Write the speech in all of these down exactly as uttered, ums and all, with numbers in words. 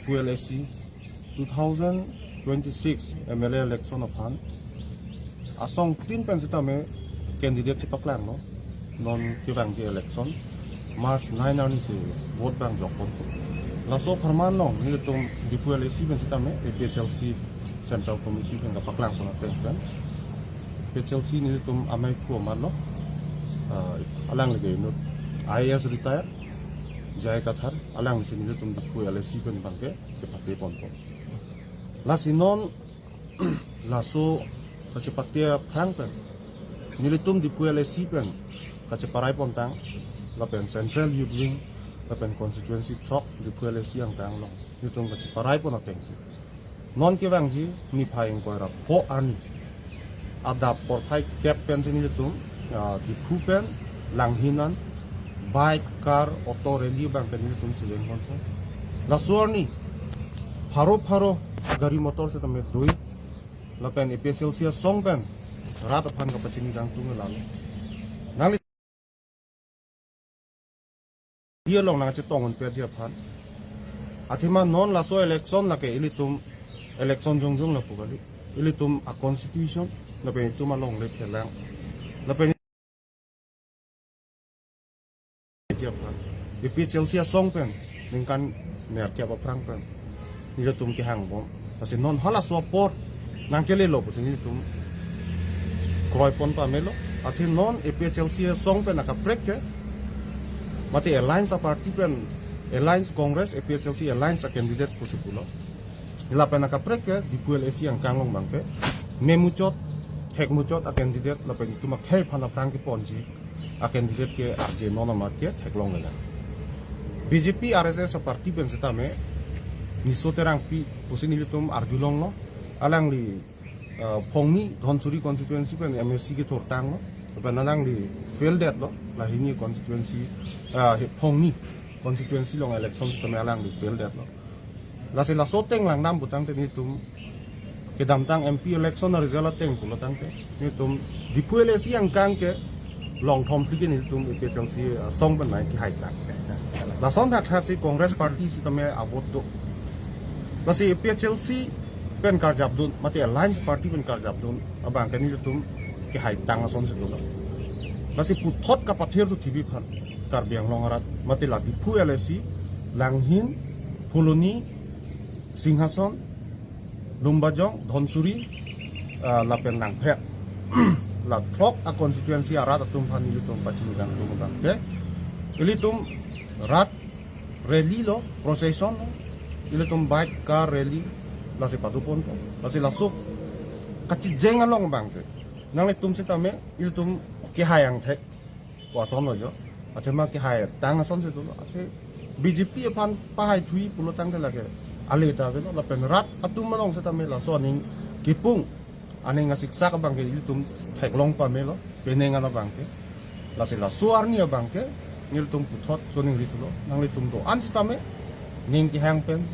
Diphu L A C two thousand twenty-six M L A election aphan asongtin pen sitame candidate chepaklanglo. Non kevangji election March nine arni si vote bang jokpon. Laso apharman along nelitum Diphu L A C pen sitame A P H L C Central Committee pen kapaklang pon ateng pen A P H L C nelitum amei phu amarlo, ah, alangli ke inut I A S retire J I Kathar, alangli si nelitum Diphu L A C pen abangke chepate ponpo. Lasi non laso kachepate aphrang pen nelitum Diphu L A C pen kacheparai pontang lapen Central Youth Wing lapen constituency throk Diphu L A C angkang along nelitum kacheparai pon atengsi non kevangji niphai ingkoi ra pho arni adap porphai kep pensi nelitum, ah, Diphu pen Langhin an bike, car, auto rally abangke nelitum chileng ponpo. Laso arni pharo pharo gari motor sitame dui lapen A P H L C asong pen rat aphan kapachini kangtung lalo. Nangli dia along nangchetong unpetji aphan. Athema non laso election lake ilitum election jongjong lapu kali. Ilitum a constitution lapen itum alongle phelang. Lapen ji aphan A P H L C asong pen ningkan nerkep aphrang pen nelitum kehang bom. Lasi non halaso apor nangkelelo pusi nelitum kroi pon pamelo. Athe non A P H L C asong pen akaprek ke mate alliance aparty pen, alliance Congress A P H L C alliance acandidate pusi pulo. Lapen akaprek ke Diphu L A C angkang along abangke memuchot, thekmuchot acandidate lapen itum akhei aphan aphrang keponji acandidate ke arje non amat ke theklonglelang. B J P R S S aparty pen sitame Niso Terangpi pusi nelitum arjulonglo, alangli, ah, Phongni Dhansiri constituency pen M A C kethurtanglo, lapen alangli fail detlo, lahini constituency, ah, he Phongni constituency along election sitame alangli fail detlo. Lasi laso ateng langdam putangte nelitum kedamtang M P election a result ateng pulotangte nelitum Diphu L A C angkang ke longthom phli ke nelitum A P H L C asong pen nai kehaitang. Lason thakthaksi Congress party sitame avote do. Lasi A P H L C pen karjapdun mate alliance party pen karjapdun abangke nelitum kehaitang asonsi dolo. Lasi puthot kapathir tu thibi aphan Karbi Anglong arat mate la Diphu L A C, Langhin, Phuloni, Singhason, Lumbajong, Dhansiri, ah, lapen Langpher. La throk a constituency arat atum aphan ilitum pachini kangtung abangke ilitum rat rally lo, procession lo, ilitum bike, car rally, lasi pado ponpo. Lasi laso kachijeng along abangke nanglitum sitame ilitum kehai angthek pu ason lo jo. Athema kehaitang asonsi dolo. Athe B J P aphan pahaithui pulotangte lake ale ta avelo, lapen rat atum along sitame laso aning kipung, aning asiksak abangke ilitum theklong pamelo, penang an abangke. Lasi laso arni abangke nelitum puthot choningri thulo, nanglitum do-an sitame ning kehang pen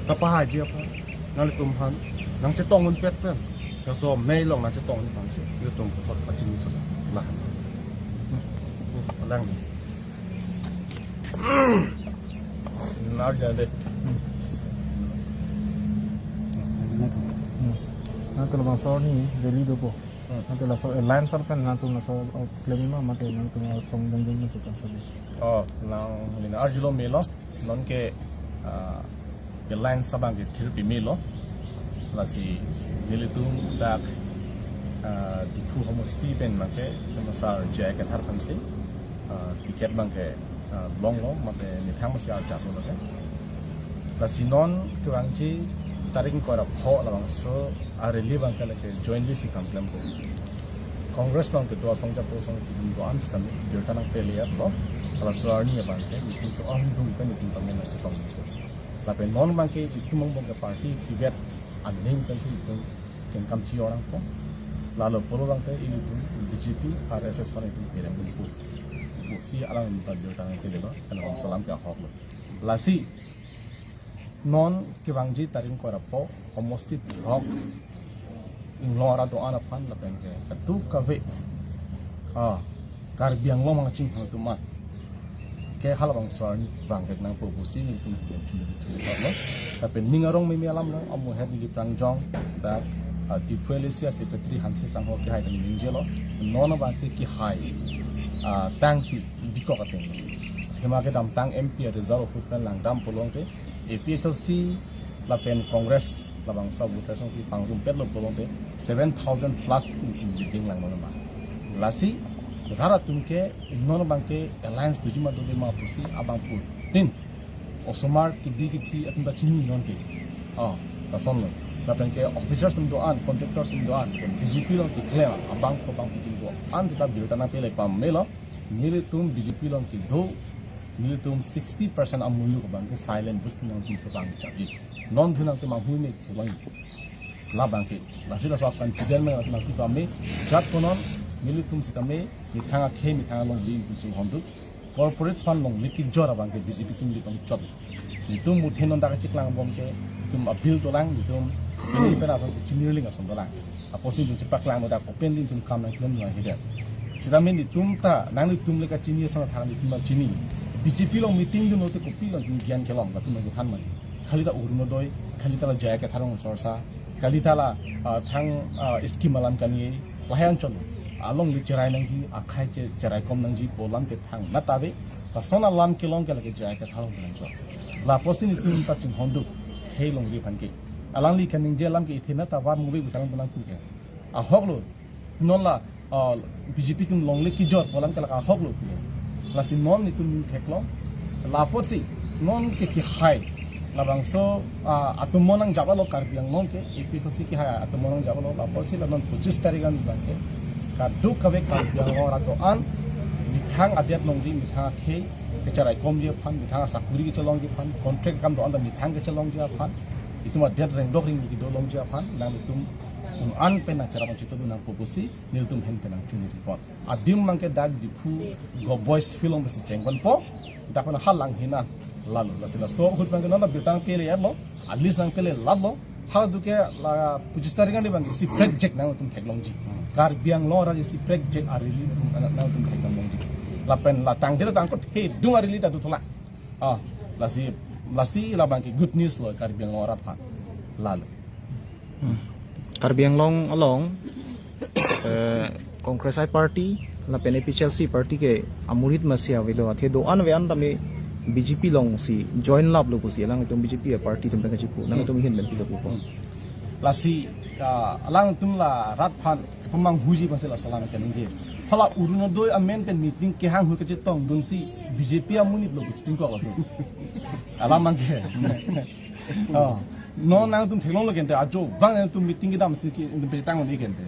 kapahaiji aphan, nanglitum aphan nangchetong unpet pen, laso amei along nangchetong un aphansi nelitum puthot pachini thulo. Lahan. Alang. Nar jade. Hmm. Nangtum labangso arni rally dopo. Hmm. Nangtum laso alliance pen nangtum laso, uh, claim ma mate nangtum asong dengdeng ma suka sabi. Oh, nang neli arjulo melo. Non ke, ah, alliance abangke thir pamelo. Lasi nelitum dak, ah, Diphu homosti pen abangke, tema sar J I Kathar aphansi, ah, ticket abangke, ah, longlo, mate methang masi arjaplo lake. Lasi non kevangji tarik ingkoi ra pho labangso a rally abangke lake jointly si kam klempo. Congress along kedo asong japo asong kedun do-an sitame birta nangpele-etlo. Halaso arni abangke nelitum ke-ongdung pen nelitum tame nangchetong. Lapen non abangke itum angbong ke party isivet aning pensi itum kengkam chi-orangpo. Lalo pulo abangke ilitum B J P, R S S aphan itum kereng dunpo. Pusi alang ta birta nangpelelo, pen salam ke ahok lo. Lasi non kevangji tarik ingkoi ra pho, homosti throk inglong arat do-an aphan lapen ke kadokave, ah, Karbi Anglong mangching hang tumat ke halabangso arni vangvek nangpo pusi nelitum chunri chunri lo. Lapen ning arong meme alam lo, amohet neli prangjong, dak, ah, Diphu L A C a-secretary Hanse Sangho kehai kali ningjelo. Non abangke kehai, ah, tangsi bikok ateng. Athema kedamtang M P a-result ahut pen langdam pulote, A P H L C lapen Congress labangso voters si pangrumpetlo pulote seven thousand plus in, in leading langlo ma. Lasi rat atum ke non abangke alliance dojima dodema pusi abangphutin osomar kebi kethe atum ta chini non ke. Ah, lasonlo. Lapen ke officers atum do-an, contractor atum do-an, B J P along keklem abangphu abangphutin do-an seta birta nangpele pamelo. Nelitum B J P along kedo, nelitum sixty percent amuluk abangke silent vote nangtum se bang chabi. Non thu nangtum manghu me se bang. Labangke, lasi laso confident me nangtum pame, jat konon, nelitum sitame, methang akhei, methang alongle nelitum chinghonduk, corporate fund alongle kejor abangke B J P atum di tong chot. Nelitum muthe non dak chiklangbom ke, nelitum a-bill dolang, nelitum, nelitum pen ason ke chinirling ason dolang. Apotsi nelitum chepaklang no dak open nelitum kam nangklem nanghidet. Sitame nelitum ta, nanglitum le kachini ason thang nelitum ta chini. B J P along meeting dunlote kopilo nelitum gyan kelong, latum nangthan mati. Kali ta Orunodoi, kali ta la J I Kathar rong sorsa, kali ta la, ah, thang, ah, scheme alam kani, lahai anchot. Alongle cherai nangji, akhei che-, cherai kom nangji, pu alam ke thangnat ave. Lason alam kelong ke lake J I Kathar rong anchot. Lapusi nelitum ta chinghonduk, khei alongle aphan ke. Alangli kaningje alam ke ithe na ta var movie busalang pulang ke. Ahok lo, non la, ah, B J P atum alongle kejor pu alam ke lake ahok lo. Lasi non nelitum ning theklong. Lapotsi, non ke kehai. Labangso, ah, atum mo nangjap lo Karbi Anglong ke, A P H L C kehai atum mo nangjap lo, lapotsi la non pochis tarik an bang ke. Kadokave Karbi Anglong arat do-an, methang adet along di, methang akhei, kecherai komji aphan, methang asakuri kechelongji aphan, contract akam do-an ta methang kechelongji aphan, itum adet rengdok ring kedo longji aphan, nanglitum un-an pen nangcherap nangchito nangpo pusi, nelitum ahin pen nangchunri pon. Adim abangke dak Diphu Go Boys Field along besi chengkonpo, dak pen halang hina lalo. Lasi laso ahut abangke non la birta nangpele lo, a-list nangpele lalo, haladuke la pochis tarik an di abangke isi prekjak nangtum theklongji. Karbi Anglong arat isi prekjak a-rally nang, nangtum theklongji. Lapen la tangte la tangkot hedung a-rally ta dothulang. Ah, lasi, lasi labangke good news lo Karbi Anglong arat aphan. Lalo. Hmm. Karbi Anglong along, eh, Congress I party, lapen A P H L C party ke amurit masi avelo, athe do-an ave-an tame B J P alongsi join laplo pusi alangtum B J P a-party atum pen kachipu, nangtum ahin pen pilo pupo. Lasi, ah, alangtum la rat aphan kepamanghuji aphansi laso alam kaningje. Hala Orunodoi amen pen meeting kehang ahut kachetongdunsi B J P amonit lo pu chitingkok atum. Alam abangke. Oh. Non nangtum theklonglo kente, ajo vang nangtum meeting kedamsi ke nangtum pechetang un-e kente.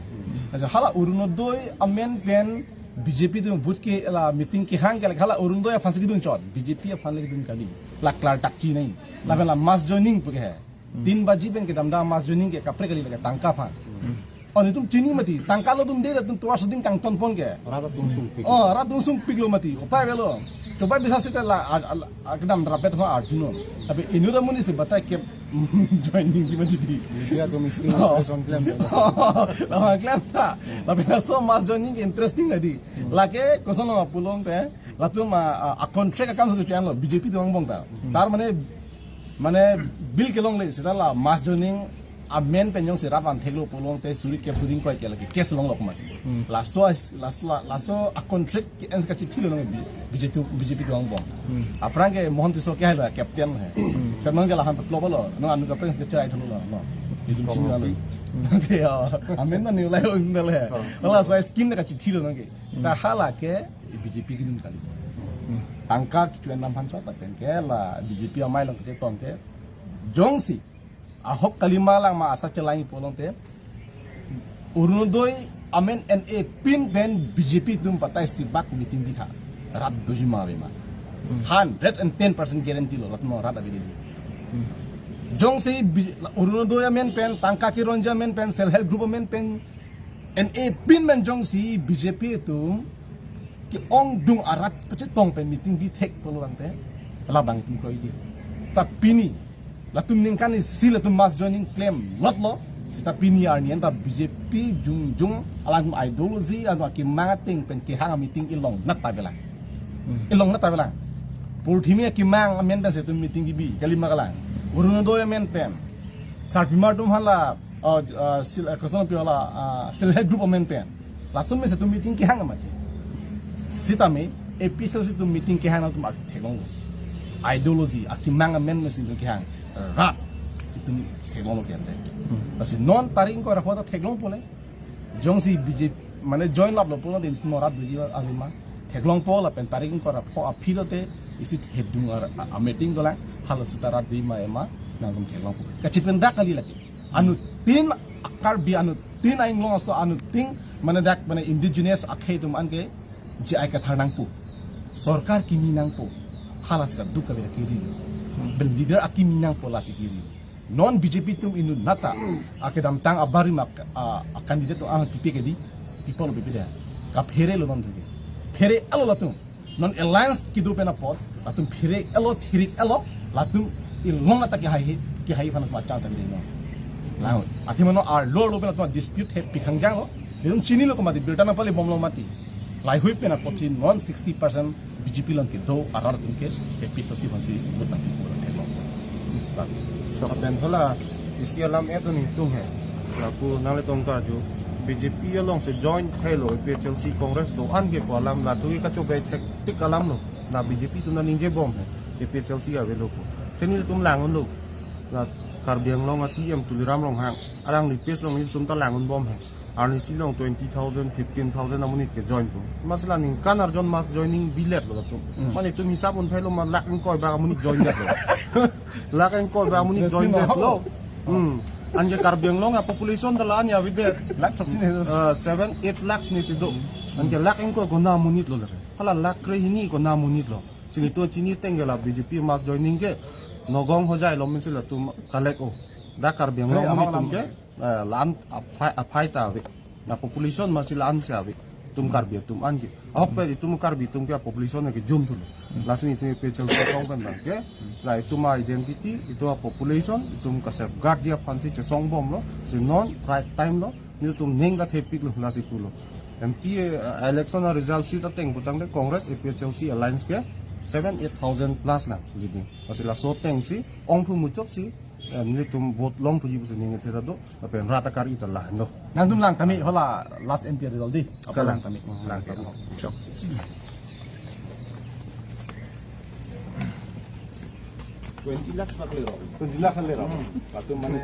Asa hala Orunodoi amen pen B J P atum vote ke la meeting kehang ke la hala Orunodoi aphansi kedun chot, B J P aphan le kedun kali. La klardak chinine. Lapen la mass joining pu ke he. Tin baji pen kedam ta mass joining ke kaprek kali lake tangka aphan. Oh, nelitum chini mati, tangka lo atum de, latum tovar suding kangton pon ke. Rat atum sungpik. Oh, rat atum sungpiklo mati, upai avelo. Coba bisa sita la, a, a, a, kedam rapet ho arjunon. Tapi inut amonit si batai ke joining di mati di. Media atum sting, oh, person klem. Lama klem ta. Tapi laso mass joining ke interesting tadi. Lake koson lo pulote, latum a, a, a-contract akam suku chuan lo, B J P atum angbong ta. Tar mane, mane bill kelongle, sita la mass joining amen pen jongsi rat van theklo pulote suri kep suri ingkoi ke lake case longlok mati. Hmm. Laso as-, las-, la-, laso a-contract ke-en kachithi lo nang B-, B J P, B J P atum angbong. Hmm. Aphrang ke Mohon Tisso ke hai lo captain he. Hmm. Sen non ke lahan patlop lo, non anu kaprek ke chai thulu lo, no. Itum chini lo. Committee. Hmm. Ke ya, amen na ni ulai ong dal he. Oh. Laso scheme na kachithi lo nang ke. Hmm. Ta hala ke B J P kedun kali. Hmm. Tangka kechuan nam han chot lapen ke la B J P amei along kachetong ke. Jongsi ahok kalima lang ma asa chelai pulote, Orunodoi amen en-e pin pen B J P atum batai si bak meeting bitha. Rat dojima ave ma. Hmm. Hundred and ten percent guarantee lo, latum rat ave di. Hmm. Jongsi B-, Orunodoi amen pen, tangka keronji amen pen, self help group amen pen, en-e pin pen jongsi B J P atum ke-ongdung arat pachetong pen meeting bithek pulote, labang itum kroidi. Ta pini, latum ningkan isi latum mass joining klemlot lo, sita pini arni anta B J P jongjong alangtum ideology, alangtum akemang ateng pen kehang meeting ilongnat avelang. Hmm. Ilongnat avelang. Purthimi akemang amen pen si itum meeting kebi, kali ma kalang. Orunodoi amen pen. Sarpimar atum hala, uh, uh, sil, uh, koson pi hala, uh, self help group amen pen. Lason pen si itum meeting kehang mati. Sitame, A P H L C atum meeting kehang atum ak theklong. Ideology, akemang amen pen si itum kehang. Rat, itum theklong lo kente. Hmm. Lasi non tarik ingkoi ra pho ta theklongpo le. Jongsi B J P, mane join laplo pulo din itum rat doji alima. Theklongpo lapen tarik ingkoi ra pho aphi lote isi thedung ar a, a meeting dolang halaso ta rat dima ema nangtum theklongpo. Kachipen dak kali lagi. Anuttin Karbi anuttin ainglong aso anuttin mane dak mane indigenous akhei atum anke J I Kathar nangpo. Sorkar kimi nangpo. Halasi kaduk kave kiri. Pen leader akimi nangpo lasi kiri. Non B J P atum inut nata akedamtang abarim ak, a, a candidate atum ang pipe kedi, people pipe de. Kaphere lo non thuke. Phere alo latum. Non alliance kedo pen apot, latum phere alo thirik alo, latum ilong nata kehai he, kehai aphan latum chance ave non. Lang. Athema non arlo arlo pen latum dispute he pikhang janglo. Latum chinilo komat birta nangpale bomlo mati. Laheihui pen apotsi non sixty percent B J P along kedo arat atum ke A P H L C aphansi vote nangpipo theklong. Lapen hala isi alam et un itum he. Lapu nanglitum karju B J P alongsi join thailo A P H L C Congress do-an ke pu alam la thu kachobei thektik alam lo. La B J P atum nangningjebom he. A P H L C avelo pu. Te nelitum lang unlo. La Karbi Anglong a C E M Tuliram Ronghang. Alangli pes along nelitum ta lang unbom he. Arnisi along twenty thousand, fifteen thousand amonit ke join pu. Masi la ningkan arjon mass joining biletlo latum. Hmm. Mane itum hisap un thailo ma lakh ingkoi bak amonit join detlo. Lakh ingkoi bak amonit join detlo. Hmm. Anke Karbi Anglong a population ta la-an avedet. Lakh throksi ne. Eh, seven, eight lakhs ne si do. Anke lakh ingkoi kona amonit lo lake. Hala lakh krehini kona amonit lo. Sing itum chini tengke la B J P mass joining ke Nagaon Hojai along pensi latum collect-o. Dak Karbi Anglong amonit atum ke eh, la-an aphai, aphai ta ave. La population masi la-an si ave. Itum Karbi atum anke. Ahokpet itum Karbi atum ke population ke jum thulo. Lasi itum A P H L C kong pen abang ke. La itum identity, itum population, itum ka-safeguard ji aphansi chesongbomlo. Si non right time lo. Nelitum ning ta thepiklo lasi pulo. M P, eh, election a result sheet ateng putangte Congress A P H L C alliance ke seven, eight thousand plus nang leading. Lasi laso atengsi ongthu muchotsi, eh, nelitum vote longthuji pusi ning thera do, lapen rat akar ita lahenlo. Nangtum lang kami hala last M P result di. Apa lang kami? Lang kami. Sure. Twenty lakhs bak lero. Twenty lakhs lero. Hmm. Latum mane